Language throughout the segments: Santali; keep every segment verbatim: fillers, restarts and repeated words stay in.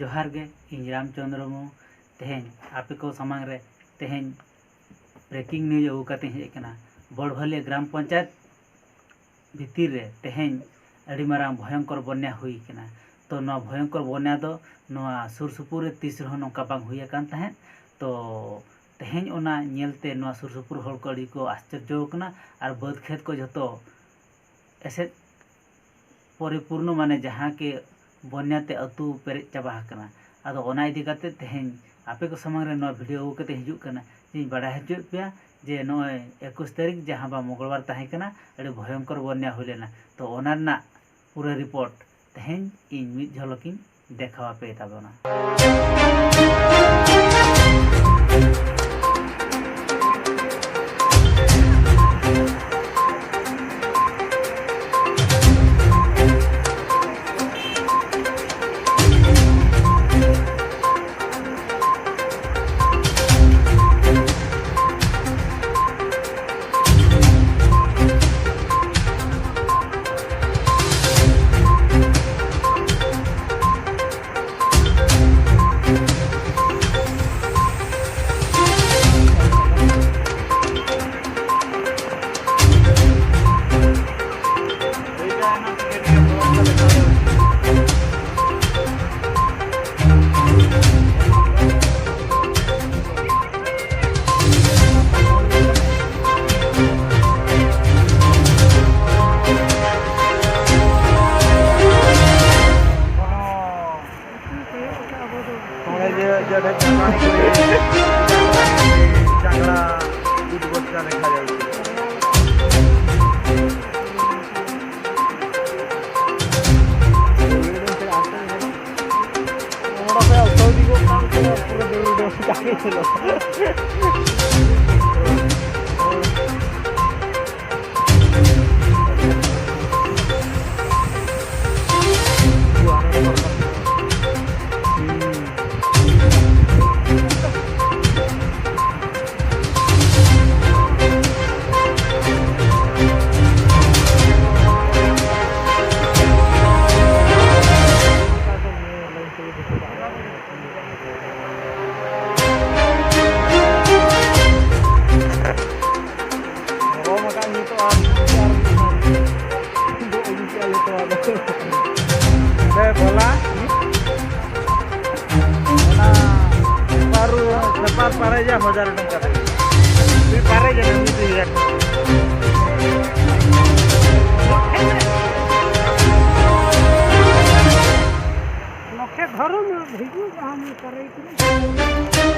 ᱡᱚᱦᱟᱨ ᱜᱮ, ᱤᱧ ᱨᱟᱢᱪᱚᱸᱫᱽᱨᱚ ᱢᱩᱨᱢᱩ᱾ ᱛᱮᱦᱮᱧ ᱟᱯᱮ ᱠᱚ ᱥᱟᱢᱟᱝ ᱨᱮ ᱛᱮᱦᱮᱧ breaking news ᱟᱹᱜᱩ ᱠᱟᱛᱮᱧ ᱦᱮᱡ ᱟᱠᱟᱱᱟ᱾ ᱵᱚᱲᱵᱷᱟᱹᱞᱤᱭᱟᱹ ᱜᱨᱟᱢ ᱯᱚᱧᱪᱟᱭᱮᱛ ᱵᱷᱤᱛᱤᱨ ᱨᱮ ᱛᱮᱦᱮᱧ ᱟᱹᱰᱤ ᱢᱟᱨᱟᱝ ᱵᱷᱚᱭᱚᱝᱠᱚᱨ ᱵᱚᱱᱭᱟ ᱦᱩᱭ ᱟᱠᱟᱱᱟ᱾ ᱛᱚ, ᱱᱚᱣᱟ ᱵᱷᱚᱭᱚᱝᱠᱚᱨ ᱵᱚᱱᱭᱟ ᱫᱚ ᱱᱚᱣᱟ ᱥᱩᱨ ᱥᱩᱯᱩᱨ ᱨᱮ ᱛᱤᱥ ᱨᱮᱦᱚᱸ ᱱᱚᱝᱠᱟ ᱵᱟᱝ ᱦᱩᱭ ᱟᱠᱟᱱ ᱛᱟᱦᱮᱸᱫ᱾ ᱛᱚ, ᱛᱮᱦᱮᱧ ᱚᱱᱟ ᱧᱮᱞᱛᱮ ᱱᱚᱣᱟ ᱥᱩᱨ ᱥᱩᱯᱩᱨ ᱦᱚᱲ ᱠᱚ ᱟᱹᱰᱤ ᱠᱚ ᱟᱥᱪᱚᱨᱡᱚ ᱟᱠᱟᱱᱟ᱾ ᱟᱨ ᱵᱟᱹᱫᱽ ᱠᱷᱮᱛ ᱠᱚ ᱡᱷᱚᱛᱚ ᱮᱥᱮᱫ ᱯᱚᱨᱤᱯᱩᱨᱱᱚ, ᱢᱟᱱᱮ ᱡᱟᱦᱟᱸ ᱠᱤ ᱵᱚᱱᱭᱟ ᱛᱮ ᱟᱹᱛᱩ ᱯᱮᱨᱮᱡ ᱪᱟᱵᱟ ᱟᱠᱟᱱᱟ᱾ ᱟᱫᱚ ᱚᱱᱟ ᱤᱫᱤ ᱠᱟᱛᱮ ᱛᱮᱦᱮᱧ ᱟᱯᱮ ᱠᱚ ᱥᱟᱢᱟᱝ ᱨᱮ ᱱᱚᱣᱟ video ᱟᱹᱜᱩ ᱠᱟᱛᱮ ᱦᱤᱡᱩᱜ ᱠᱟᱱᱟ, ᱡᱮᱧ ᱵᱟᱲᱟᱭ ᱦᱚᱪᱚᱭᱮᱫ ᱯᱮᱭᱟ ᱡᱮ ᱱᱚᱜᱼᱚᱭ ᱮᱠᱩᱥ ᱛᱟᱹᱨᱤᱠᱷ, ᱡᱟᱦᱟᱸ ᱵᱟ ᱢᱚᱝᱜᱚᱞᱵᱟᱨ ᱛᱟᱦᱮᱸ ᱠᱟᱱᱟ, ᱟᱹᱰᱤ ᱵᱷᱚᱭᱚᱝᱠᱚᱨ ᱵᱚᱱᱭᱟ ᱦᱩᱭ ᱞᱮᱱᱟ᱾ ᱛᱚ, ᱚᱱᱟ ᱨᱮᱱᱟᱜ ᱯᱩᱨᱟᱹ report ᱛᱮᱦᱮᱧ ᱤᱧ ᱢᱤᱫ ᱡᱷᱚᱞᱚᱠ ᱤᱧ ᱫᱮᱠᱷᱟᱣ ᱟᱯᱮ ᱛᱟᱵᱚᱱᱟ᱾ ᱚᱱᱮ ᱡᱮ, ᱡᱮ ᱰᱷᱮᱨ ᱪᱟᱠᱲᱟ ᱠᱚ, ᱪᱟᱠᱲᱟ ᱩᱫᱽᱵᱚᱥ ᱠᱟᱱ ᱞᱮᱠᱟ ᱡᱟᱹᱨᱩᱲ᱾ ᱚᱸᱰᱮ ᱠᱷᱚᱱ ᱥᱟᱹᱣᱫᱤ ᱜᱚᱫ ᱠᱟᱱ ᱛᱮ ᱯᱩᱨᱟᱹ ᱫᱟᱹᱲ ᱩᱰᱩᱠ ᱠᱟᱜ ᱜᱮ ᱪᱚᱞᱚ᱾ ᱟᱨ ᱯᱟᱨᱮᱡᱟ ᱦᱟᱡᱟᱨ ᱴᱟᱠᱟ ᱛᱮ᱾ ᱯᱟᱨᱮᱡᱟ ᱢᱤᱫ ᱦᱟᱡᱟᱨ᱾ ᱱᱚᱠᱷᱮ ᱫᱷᱚᱨᱚᱢ ᱵᱷᱤᱜᱩ ᱡᱟᱦᱟᱸ ᱢᱤᱫ ᱯᱟᱨᱮᱡ ᱠᱟᱱᱟ᱾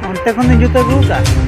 ᱚᱱᱛᱮ ᱠᱷᱚᱱ ᱫᱚᱧ ᱡᱩᱛ ᱟᱹᱜᱩ ᱠᱟᱜᱼᱟ᱾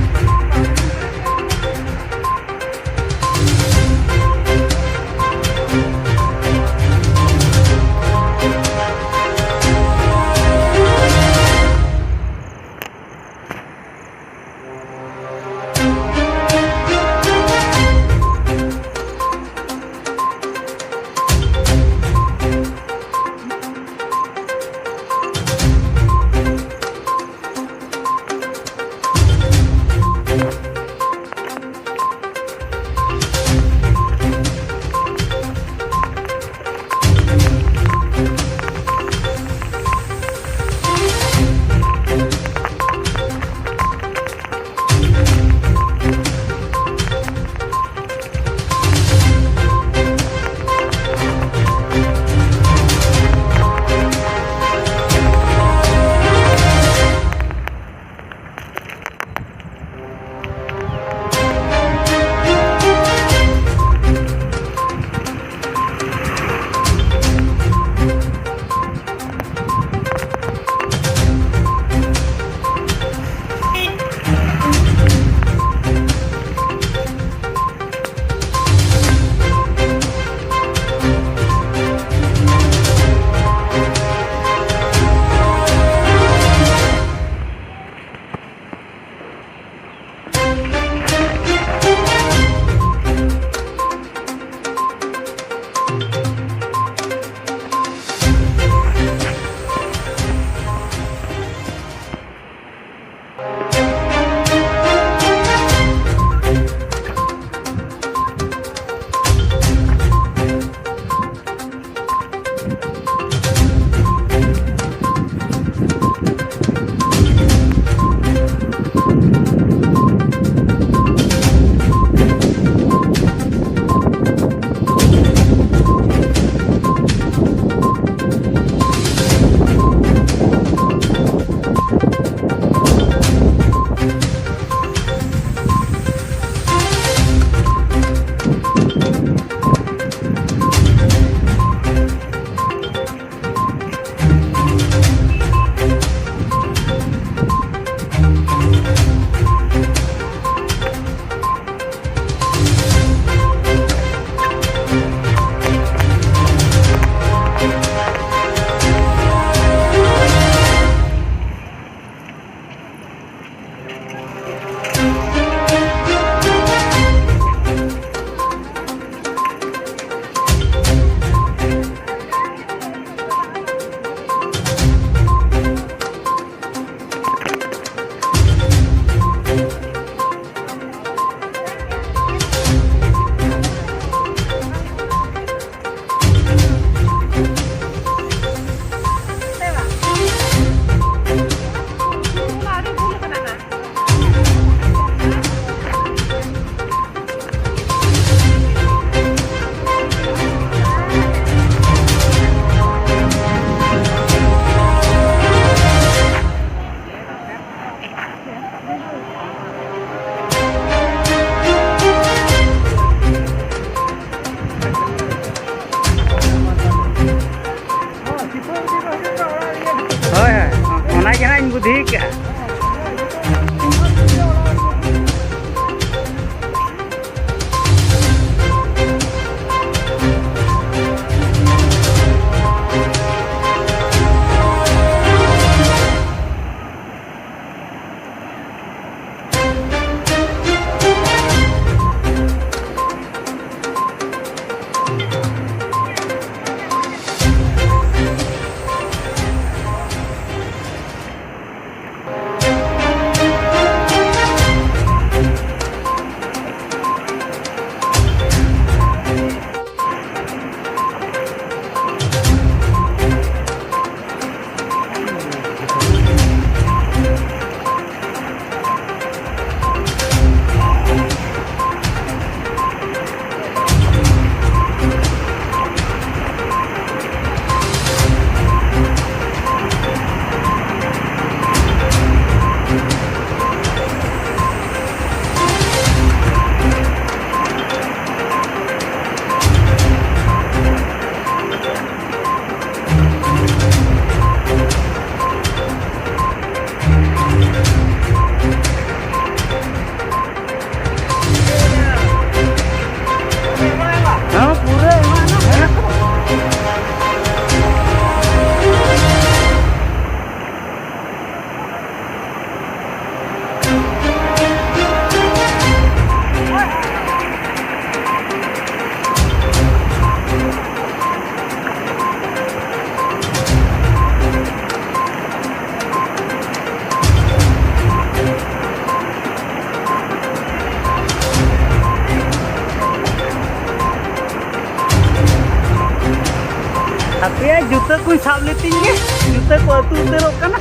ᱮᱭᱟ, ᱡᱩᱛᱟᱹ ᱠᱚᱧ ᱥᱟᱵ ᱞᱮᱛᱤᱧ ᱜᱮ, ᱡᱩᱛᱟᱹ ᱠᱚ ᱟᱹᱛᱩ ᱩᱛᱟᱹᱨᱚᱜ ᱠᱟᱱᱟ᱾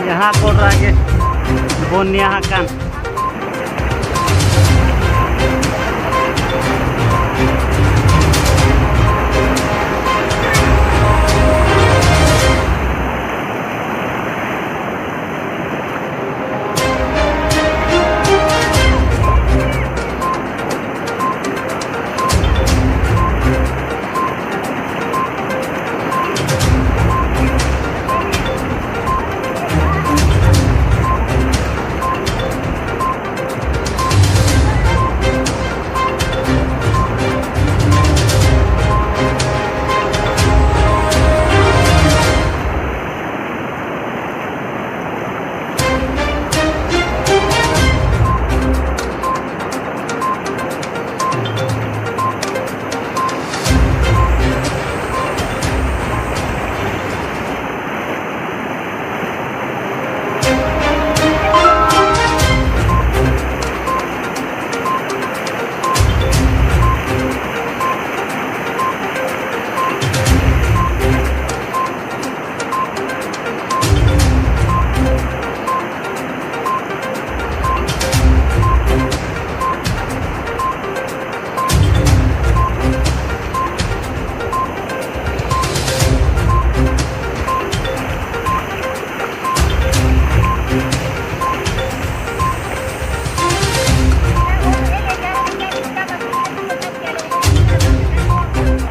ᱡᱟᱦᱟᱸ ᱠᱚᱰᱨᱟ ᱜᱮ ᱵᱚᱱᱭᱟ ᱟᱠᱟᱱ᱾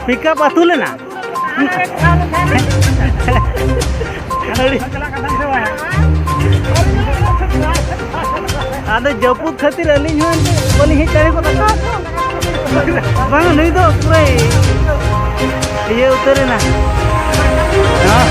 ᱯᱤᱠᱟᱯ ᱟᱹᱛᱩ ᱞᱮᱱᱟ᱾ ᱟᱹᱰᱤ ᱟᱫᱚ ᱡᱟᱹᱯᱩᱫ ᱠᱷᱟᱹᱛᱤᱨ ᱟᱹᱞᱤᱧ ᱦᱚᱸ ᱵᱟᱹᱞᱤᱧ ᱦᱮᱡ ᱫᱟᱲᱮ ᱜᱚᱫ ᱟᱠᱟᱫ᱾ ᱵᱟᱝ, ᱱᱩᱭ ᱫᱚ ᱯᱩᱨᱟᱹᱭ ᱤᱭᱟᱹ ᱩᱛᱟᱹᱨ ᱮᱱᱟ᱾ ᱦᱮᱸ᱾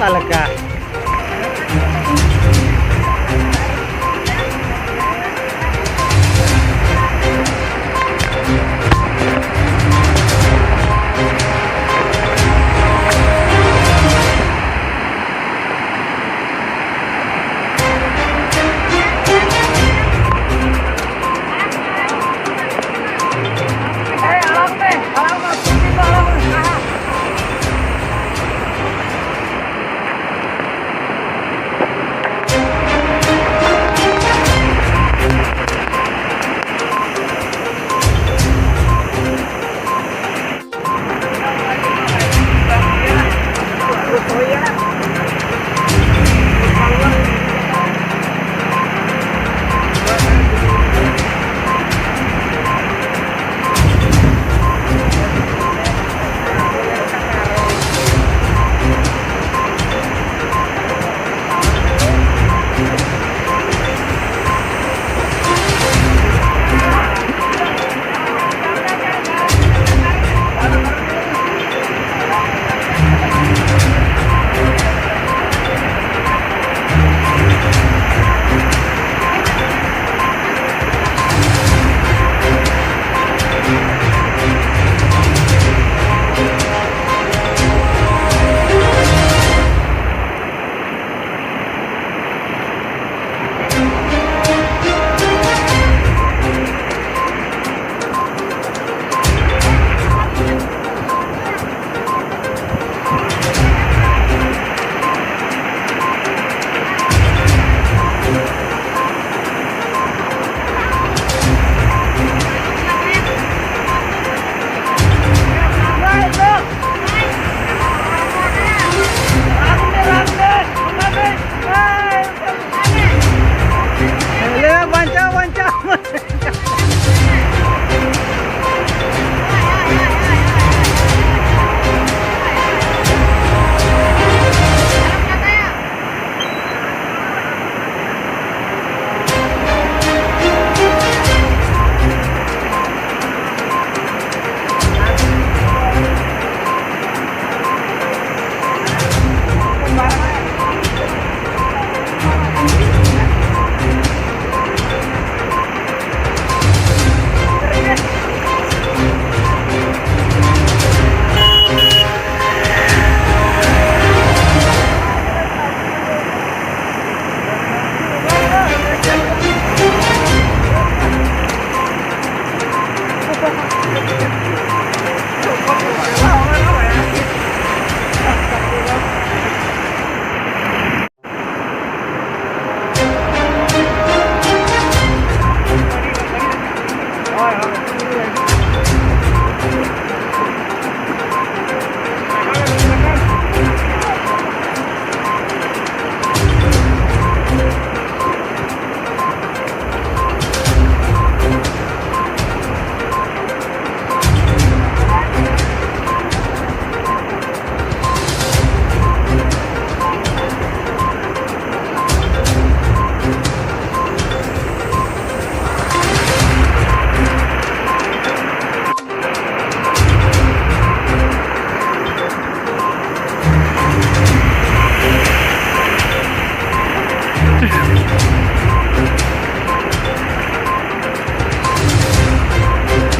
ᱚᱠᱟ ᱞᱮᱠᱟ?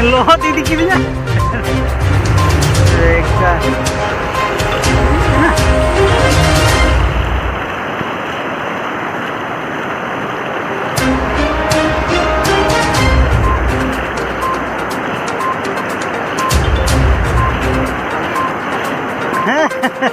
ᱞᱚᱦᱚᱫ ᱤᱫᱤ ᱠᱤᱫᱤᱧᱟ᱾ ᱵᱮᱠᱟᱨ᱾ ᱦᱮᱸ᱾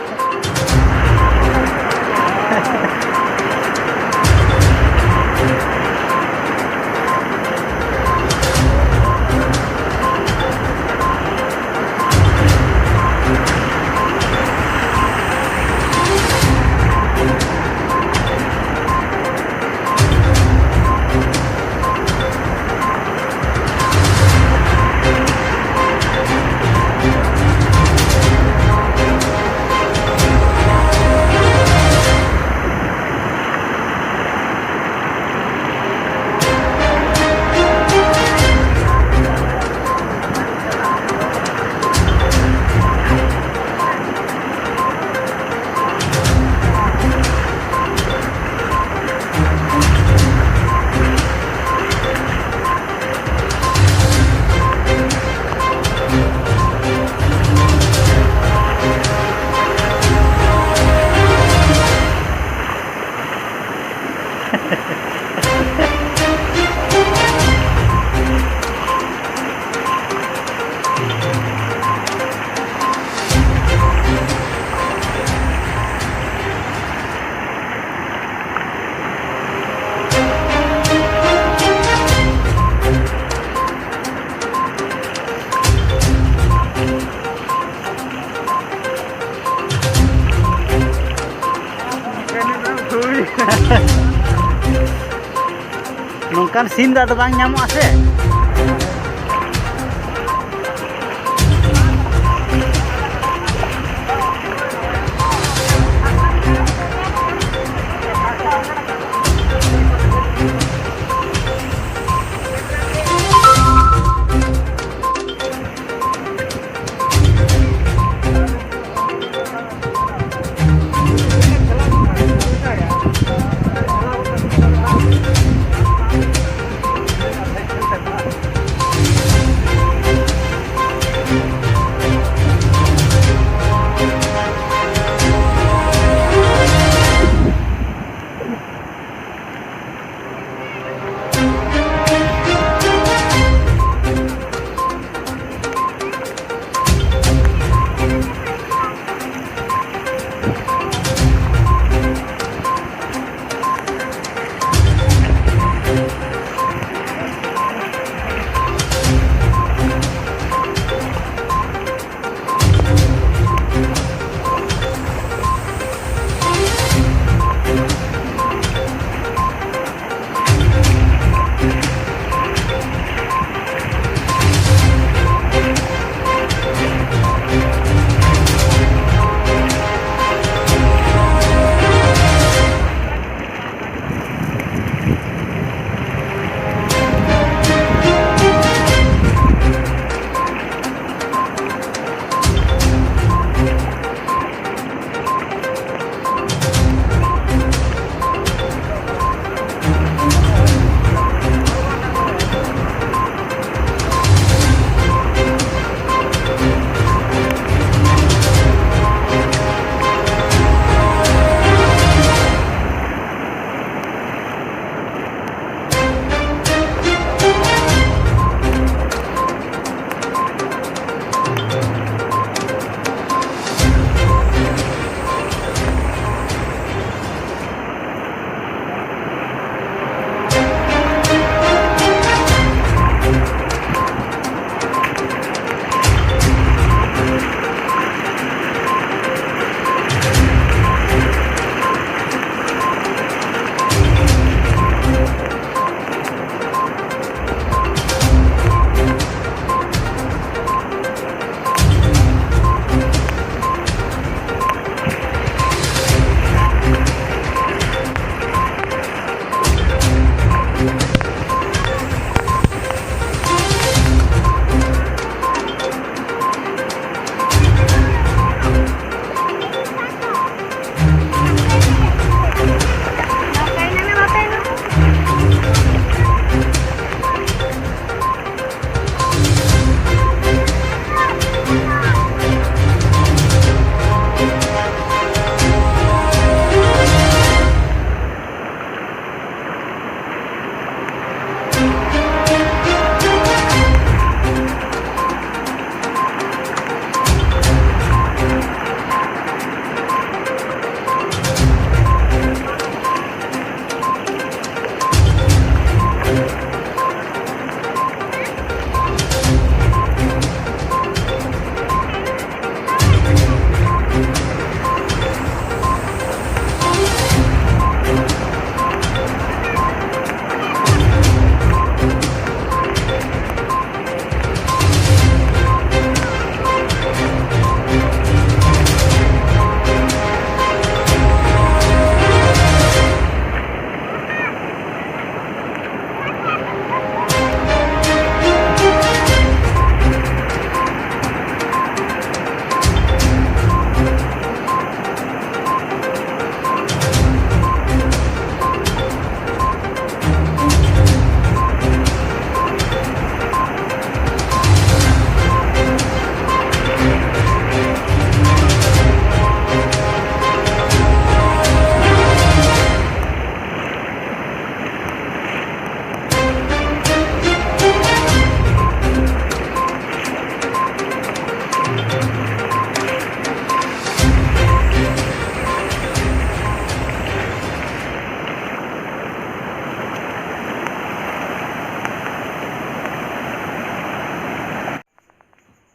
ᱱᱚᱝᱠᱟᱱ ᱥᱤᱱ ᱫᱚ ᱟᱫᱚ ᱵᱟᱝ ᱧᱟᱢᱚᱜᱼᱟ ᱥᱮ᱾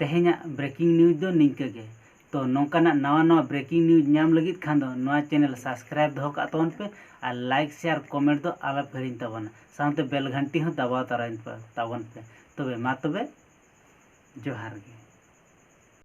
ᱛᱮᱦᱮᱧᱟᱜ breaking news ᱫᱚ ᱱᱤᱝᱠᱟᱹ ᱜᱮ᱾ ᱛᱚ, ᱱᱚᱝᱠᱟᱱᱟᱜ ᱱᱟᱣᱟ ᱱᱟᱣᱟ breaking news ᱧᱟᱢ ᱞᱟᱹᱜᱤᱫ ᱠᱷᱟᱱ ᱫᱚ ᱱᱚᱣᱟ channel subscribe ᱫᱚᱦᱚ ᱠᱟᱜ ᱛᱟᱵᱚᱱ ᱯᱮ ᱟᱨ like, share, comment ᱫᱚ ᱟᱞᱚ ᱯᱮ ᱦᱤᱲᱤᱧ ᱛᱟᱵᱚᱱᱟ᱾ ᱥᱟᱶᱛᱮ bell ᱜᱷᱟᱱᱴᱤ ᱦᱚᱸ ᱫᱟᱵᱟᱣ ᱛᱟᱨᱟᱭ ᱯᱮ, ᱛᱟᱵᱚᱱ ᱯᱮ᱾ ᱛᱚᱵᱮ ᱢᱟ ᱛᱚᱵᱮ, ᱡᱚᱦᱟᱨ ᱜᱮ᱾